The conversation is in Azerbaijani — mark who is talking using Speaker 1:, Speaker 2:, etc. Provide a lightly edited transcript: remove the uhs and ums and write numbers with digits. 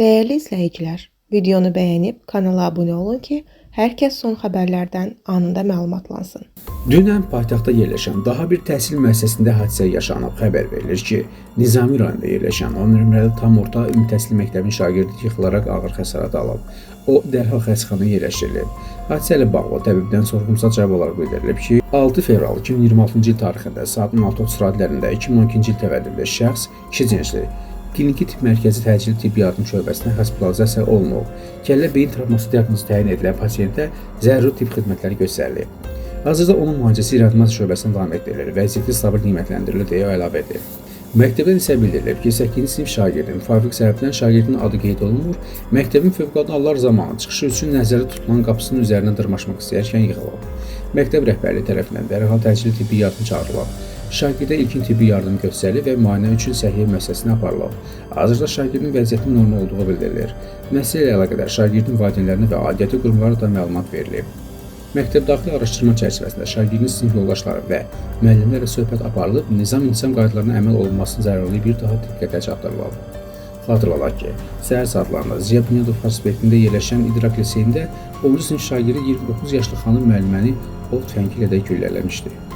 Speaker 1: Dəyərli izləyicilər, videonu bəyənib kanala abunə olun ki, hər kəs son xəbərlərdən anında məlumatlansın.
Speaker 2: Dünən paytaxtda yerləşən daha bir təhsil müəssisəsində hadisə yaşanıb. Xəbər verilir ki, Nizami rayonunda yerləşən 10 nömrəli tam orta ümumi təhsil məktəbinin şagirdi yıxılaraq ağır xəsarət alıb. O dərhal xəstəxanaya yerləşdirilib. Hadisə ilə bağlı təbibdən sorğumsal cavab olaraq bildirilib ki, 6 fevral 2026-cı il tarixində saat 16:30 radələrində 2012-ci il təvəllüdlü şəxs kişi cinsli Kliniki Tibb Mərkəzi Təcili Tibbi Yardım şöbəsinə hospitalizasiya olunub. Kəllə beyin travması diaqnozu təyin edilən pasientə zəruri tibb xidmətləri göstərilib. Hazırda onun müalicəsi reanimasiya şöbəsində davam etdirilir. Vəziyyəti stabil qiymətləndirilir deyə əlavə edib. Məktəbdən isə bildirilib ki, 8-ci sinif şagirdi müvafiq səbəbdən şagirdin adı qeyd olunmur, məktəbin fövqəladə hallar zamanı çıxışı üçün nəzərdə tutulan qapısının üzərinə dırmaşmaq istəyərkən yıxılıb. Məktəb rəhbərliyi tərəfindən dərhal təcili tibbi yardım çağırılıb. Şagirdə ilkin tibbi yardım göstərilib və müayinə üçün səhiyyə müəssisəsinə aparılıb. Hazırda şagirdin vəziyyətinin normal olduğu bildirilir. Məsələ ilə əlaqədar şagirdin valideynlərinə və aidiyyəti qurumlara da məlumat verilib. Məktəb daxili araşdırma çərçivəsində şagirdin sinif yoldaşları və müəllimlərlə söhbət aparılıb, nizam-intizam qaydalarına əməl olunmasının zəruriliyi bir daha diqqətə çatdırılıb. Xatırladaq ki, səhər saatlarında Ziya Bünyadov prospektində yerləşən İdrak Liseyində 10-cu sinif şagirdi 29 yaşlı xanım müəlliməni ov tüfəngi ilə də güllələmişdi.